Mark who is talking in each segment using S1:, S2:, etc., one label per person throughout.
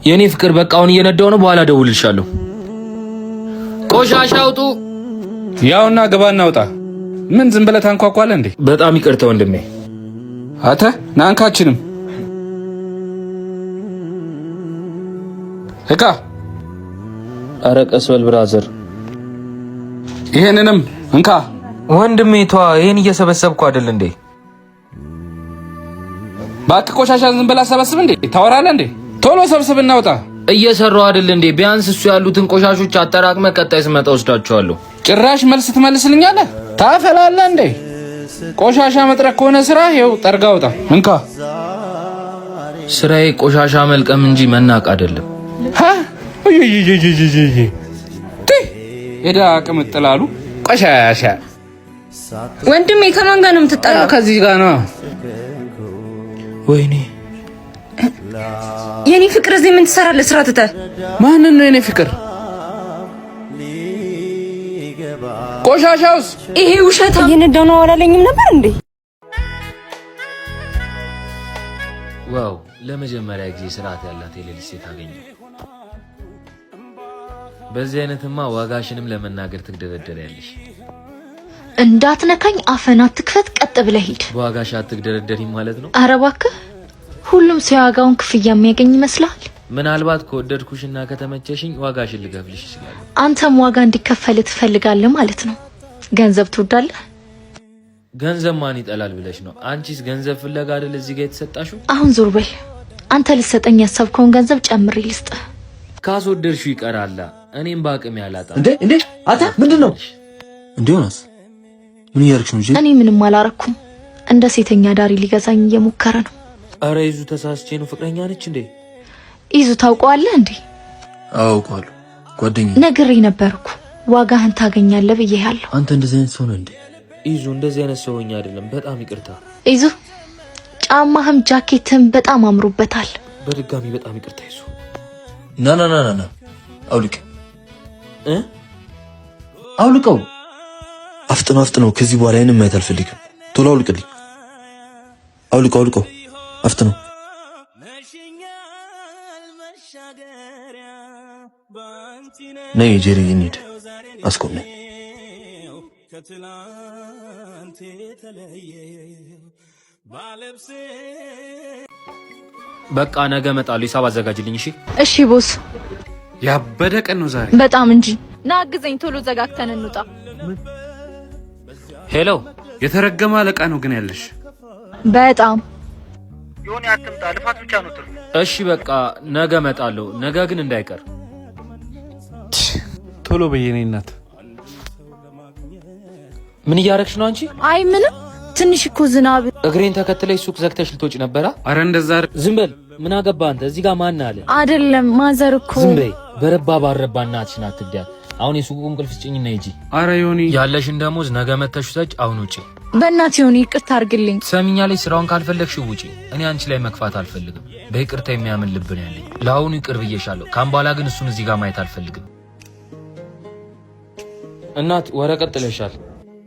S1: የኔ ፍቅር፣ በቃ አሁን እየነዳው ነው። በኋላ እደውልልሻለሁ። ቆሻሻ አውጡ።
S2: ያውና ግባ እናውጣ። ምን ዝም ብለህ ታንኳኳለህ እንዴ?
S1: በጣም ይቅርታ ወንድሜ።
S2: አተ ናንካችንም እቃ።
S1: ኧረ ቀስ በል brother።
S2: ይሄንንም እንካ።
S1: ወንድሜ ቷ፣ ይሄን እየሰበሰብኩ አይደል እንዴ?
S2: እባክህ ቆሻሻ ዝም ብለህ ሰበስብ እንዴ? ታወራለህ እንዴ? ቶሎ ሰብስብ እናውጣ።
S1: እየሰራው አይደል እንዴ? ቢያንስ እሱ ያሉትን ቆሻሾች አጠራቅመ ቀጣይ ስመጣ ወስዳቸዋለሁ።
S2: ጭራሽ መልስ ትመልስልኛለህ? ታፈላለህ እንዴ? ቆሻሻ መጥረግ ከሆነ ስራ ይኸው ጠርጋ አውጣ። እንካ።
S1: ስራዬ ቆሻሻ መልቀም እንጂ መናቅ አይደለም።
S2: ሄዳ ቅምጥላሉ ቆሻሻ።
S3: ወንድሜ፣ ከማን ጋር ነው የምትጣላው?
S2: ከዚህ ጋር ነው።
S1: ወይኔ።
S3: የኔ ፍቅር፣ እዚህ ምን ትሰራለህ? ስራ ትተህ።
S2: ማንን ነው የኔ ፍቅር? ቆሻሻውስ?
S3: ይሄ ውሸት እየነዳው ነው አላለኝም ነበር እንዴ?
S1: Wow! ለመጀመሪያ ጊዜ ስርዓት ያላት የሌሊት ሴት አገኘሁ። በዚህ አይነትማ ዋጋሽንም ለመናገር ትግደረደሪያለሽ።
S4: እንዳትነካኝ፣ አፍህን አትክፈት፣ ቀጥ ብለህ ሂድ።
S1: በዋጋሽ አትግደረደሪም ማለት ነው?
S4: ኧረ እባክህ፣ ሁሉም ሰው የዋጋውን ክፍያ የሚያገኝ ይመስልሃል?
S1: ምናልባት ከወደድኩሽና ከተመቸሽኝ ዋጋሽን ልከፍልሽ እችላለሁ።
S4: አንተም ዋጋ እንዲከፈል ትፈልጋለህ ማለት ነው። ገንዘብ ትወዳለህ?
S1: ገንዘብ ማን ይጠላል ብለሽ ነው? አንቺስ ገንዘብ ፍለጋ አይደል እዚህ ጋር የተሰጣሽው?
S4: አሁን ዞር በል። አንተ ልትሰጠኝ ያሰብከውን ገንዘብ ጨምሬ ልስጥህ።
S1: ካስወደድሽው ይቀራላ። እኔም በአቅም ያላጣ።
S5: እንዴ እንዴ፣ አንተ ምንድን ነው እንዴ? ዮናስ፣ ምን እያደረግሽ ነው?
S4: እኔ ምንም አላረኩም። እንደ ሴተኛ አዳሪ ሊገዛኝ እየሞከረ ነው።
S1: ኧረ ይዙ፣ ተሳስቼ ነው። ፍቅረኛ ነች እንዴ?
S4: ይዙ ታውቀዋለህ እንዴ?
S5: አውቀዋለሁ፣ ጓደኛዬ።
S4: ነግሬ ነበርኩ፣ ዋጋህን ታገኛለህ ብዬሃለሁ።
S5: አንተ እንደዚህ አይነት ሰው ነህ እንዴ?
S1: ይዙ፣ እንደዚህ አይነት ሰው ሆኜ አይደለም። በጣም ይቅርታ።
S4: ይዙ፣ ጫማህም ጃኬትህም በጣም አምሮበታል።
S1: በድጋሚ በጣም ይቅርታ ይዙ።
S5: ና ና ና ና፣ አውልቅ።
S1: እ?
S5: አውልቀው። አፍጥነው አፍጥነው። ከዚህ በኋላ ይሄንን ማየት አልፈልግም። ቶሎ አውልቅልኝ። አውልቀው አውልቀው፣ አፍጥነው። ነይ ጄሪ፣ እንሂድ። አስቆም፣ ነይ።
S1: በቃ ነገ እመጣለሁ። ሂሳብ አዘጋጅልኝ። እሺ?
S4: እሺ boss።
S2: ያበደ ቀን ነው ዛሬ።
S4: በጣም እንጂ። ና አግዘኝ፣ ቶሎ ዘጋግተን እንውጣ።
S1: Hello።
S2: የተረገመ አለቃ ነው ግን ያለሽ።
S4: በጣም።
S6: ዮኒ፣ አትምጣ፣ ልፋት ብቻ ነው ትርፉ።
S1: እሺ በቃ ነገ እመጣለሁ። ነገ ግን እንዳይቀር።
S2: ቶሎ በይ የኔ እናት።
S1: ምን እያረግሽ ነው አንቺ?
S4: አይ ምንም፣ ትንሽ እኮ ዝናብ።
S1: እግሬን ተከትለሽ ሱቅ ዘግተሽ ልትወጪ ነበራ?
S2: አረ እንደዛ
S1: ዝም በል። ምን አገባ አንተ? እዚህ ጋር ማን አለ?
S4: አይደለም mother እኮ።
S1: ዝም በይ። በረባ ባረባ እናትሽን አትግዳት። አሁን የሱቁን ቁልፍ ስጭኝና ሂጂ።
S2: አረ ዮኒ።
S1: ያለሽን ደሞዝ ነገ መተሽ ውሰጅ። አሁን ውጪ።
S4: በእናትህ ዮኒ፣ ይቅርታ አድርግልኝ።
S1: ትሰሚኛለሽ? ስራውን ካልፈለግሽ ውጪ። እኔ አንቺ ላይ መክፋት አልፈልግም። በይቅርታ የሚያምን ልብ ነው ያለኝ። ለአሁኑ ይቅር ብዬሻለሁ። ካሁን በኋላ ግን እሱን እዚህ ጋር ማየት አልፈልግም። እናት፣ ወረቀት ጥለሻል።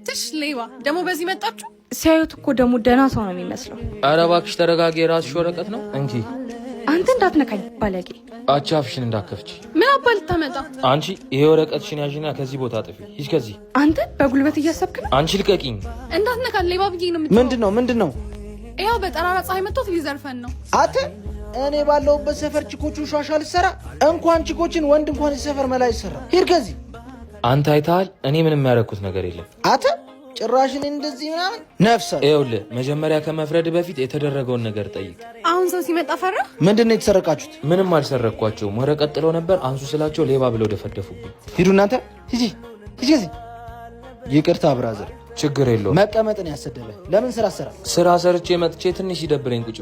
S7: ትሽ ሌባ ደግሞ በዚህ መጣችሁ።
S3: ሲያዩት እኮ ደግሞ ደህና ሰው ነው የሚመስለው።
S1: ኧረ እባክሽ ተረጋጊ። የራስሽ ወረቀት ነው። እንኪ።
S3: አንተ እንዳትነካኝ ባለጌ።
S1: አቺ አፍሽን እንዳከፍች።
S7: ምን አባ ልታመጣ?
S1: አንቺ ይሄ ወረቀትሽን ያዥና ከዚህ ቦታ ጥፊ። ሂጅ ከዚህ።
S3: አንተ በጉልበት እያሰብክ ነው።
S1: አንቺ ልቀቂኝ።
S7: እንዳትነካን ሌባ ብዬ ነው የምትለው።
S6: ምንድን ነው ምንድን ነው?
S7: ይኸው በጠራራ ፀሐይ መጥቶት ሊዘርፈን ነው።
S6: አተ፣ እኔ ባለሁበት ሰፈር ቺኮቹን ሿሿ ልሰራ? እንኳን ቺኮችን ወንድ እንኳን እዚህ ሰፈር መላ ይሰራ። ሂድ ከዚህ።
S1: አንተ አይተሃል። እኔ ምንም ያደረኩት ነገር የለም።
S6: አተ፣ ጭራሽን እንደዚህ ምናምን ነፍሰ
S1: ይኸውልህ፣ መጀመሪያ ከመፍረድ በፊት የተደረገውን ነገር ጠይቅ።
S7: አሁን ሰው ሲመጣ ፈራ።
S6: ምንድን ነው የተሰረቃችሁት?
S1: ምንም አልሰረኳቸውም። ወረቀት ጥለው ነበር። አንሱ ስላቸው ሌባ ብለው ደፈደፉብኝ።
S6: ሂዱ እናንተ፣ ሂጂ ሂጂ ከዚህ። ይቅርታ brother።
S1: ችግር የለውም።
S6: መቀመጥን ያሰደበ ለምን ስራ ሰራ?
S1: ስራ ሰርቼ መጥቼ ትንሽ ይደብረኝ ቁጭ ብዬ